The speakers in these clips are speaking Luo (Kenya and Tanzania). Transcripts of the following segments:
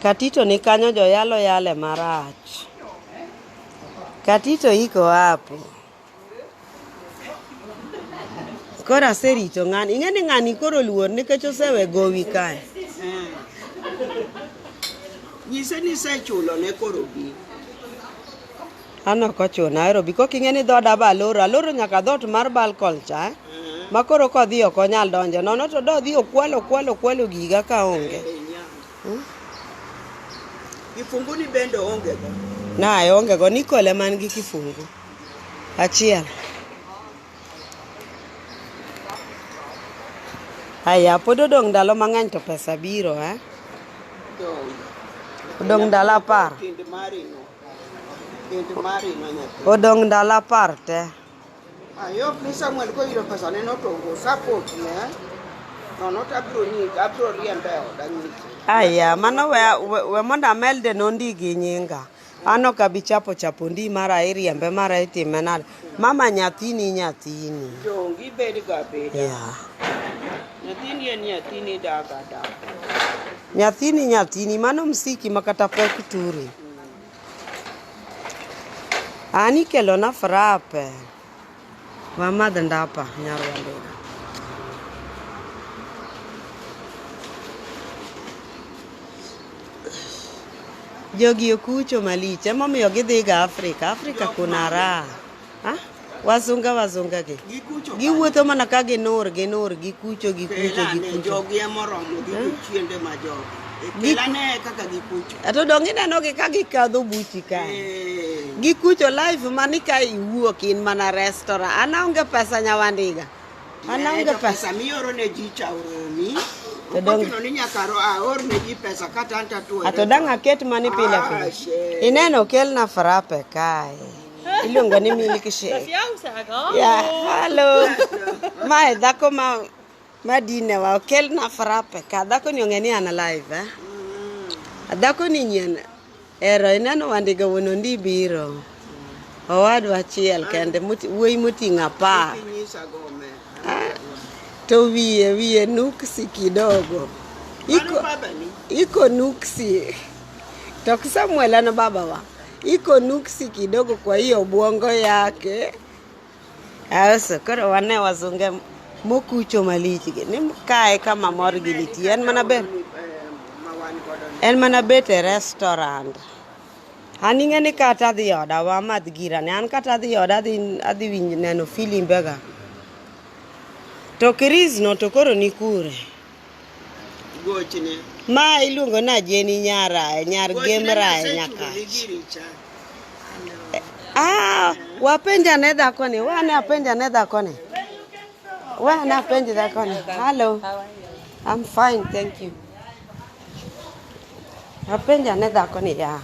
Katito ni kanyo joyalo yale marach. Katito iko hapo. Koro aserito ng'ani. Ing'e ni ng'ani koro oluor nikech osewe gowi kae. Nyise ni isechulo ne koro bi. An ok ochuno ahero bi. Kok ing'e ni dhoda be aloro. Aloro nyaka dhoot mar balkon cha. Eh? Ma koro kodhi ok onyal donjo. Nono to dodhi okwalo okwalo okwalo giga ka onge. Kifungu ni bende onge go. Naye onge go. Nicole man gi kifungu. Achiel. Aya, pod odong' ndalo mang'eny to pesa biro, eh? Odong' ndalo 10. Kind mari no. Kind mari no nyathi. Odong' ndalo 10 te. Ayok ni Samuel koyudo pesa ne no to go support ne. Nono to abiro nyi abiro riembe e oda nyise. Aya, mano we, we, we mondo amelde nondi gi nyinga. An ok abi chapo chapo ndi mara iriembe mara itime nade. Mama nyathini nyathini. Donge ibed ga abeda. Yeah. Nyathini en nyathini dak adaka. Nyathini nyathini mano msiki ma kata pek turi. An ikelona frape. Wamadh ndapa nyarwandega. Jogi okucho malich emomiyo gidhiga Afrika. Afrika kuna raha. Ha? Wazunga wazunga gi. Gikucho Giwuotho mana ka ginur ginur gikucho gikucho Kelane gikucho. jogi emoromo gi jochiende ma jogi. Kelane kaka gikucho. To dong' inenogi ka gikadho buchi kae. Eh, Gikucho life mani ka iwuok in mana restaurant. An aonge pesa nyawandiga. An ne, aonge to pesa. pesa mioro ne ji cha oromi. To Ok dong' ochuno ni nyaka aor ne ji pesa kata an tatuo. ato dang' aket mani pile Ah, pile. shit. Ineno okelna frappe kae. Iluongo ni milkshake. Yeah, hello. Mae dhako ma madinewa okelna frappe ka. Dhako ni ong'e ni an live eh. Dhako ni nyien. Ero ineno wandiga wuon ondi biro. Owadwa achiel kende wuoyi moting'o 10. Inyisa go omera. Ah, to wiye wiye nuksi kidogo. Mano Iko, babani. iko nuksi. To Samuel en babawa. Iko nuksi kidogo kwa hiyo ubongo yake. Aso koro wane wazunge mokucho malich gi. Ni kae kama mor gi nitie. En mana bet Eh, ma wan godo ni. en mana bet e restaurant. An ing'e ni kata adhi oda wamadh girani. An kata adhi oda adhi adhi winj neno filimbe ga. To Chris no to koro ni kure? Gochne. Ma iluongo ni Ajeni nyara, nyar Gochne Gemrae nasechuloni Nyakach. giri cha. Ah, wapenja ne dhakoni, wane apenja ne dhakoni. Wane apenj dhakoni. Hello. I'm fine, thank you. Apenja ne dhakoni ya.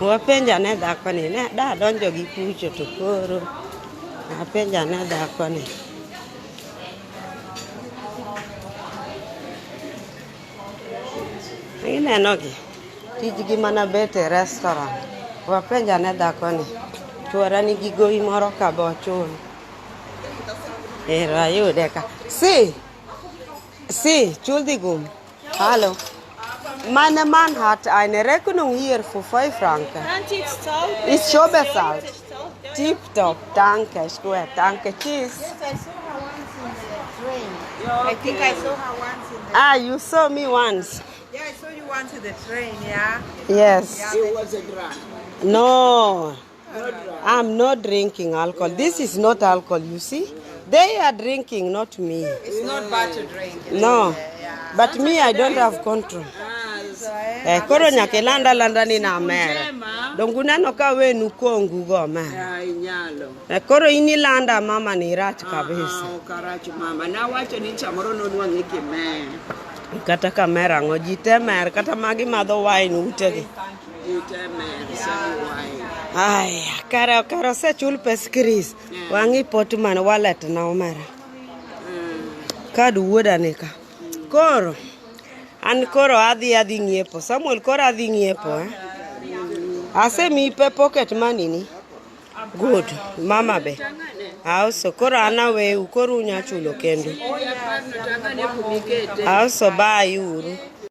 Wapenja ne dhakoni, ne da donjo gi kucho to koro. Apenja ne dhakoni. Inenogi, tijgi mana bet e restaurant. Wapenja ne dhakoni, chuora nigi gowi moro ka be ochul. Ero ayude ka. Si, si, Entschuldigung. Hallo. Meine Mann hat eine Rechnung hier für 5 Franken. Ist schon bezahlt. Tipptopp, danke, ist gut, danke, tschüss. Yes, I saw her once in the train. I think I saw her once in the Ah, you saw me once. Yeah, I saw you once in the train, yeah. Yes. It was a drunk. No, I'm not drinking alcohol. This is not alcohol, you see. They are drinking, not me. It's not bad to drink. No. But me, I don't have control. Eh, koro nyaka ilanda landa ni namer. Donge uneno ka wenu kongu go omera. Ah, inyalo. Eh, koro in ilanda mama ni irach kabisa. Ah, ok arach mama. Nawacho ni samoro nonwang'e kimer. Kata ka mer ang'o, ji te mer, kata magi madho wine utegi. Ji te mer, semi wine. Aya, kare kare osechul pes Chris. Wang'i potman wallet na omera. Kad wuoda ni ka. Koro an koro adhi adhi ng'iepo. Samuel koro adhi ng'iepo eh. Asemiyi pe pocket money ni. Good. Mama be. Auso koro an aweu koro unya chulo kendu. Auso bye uru.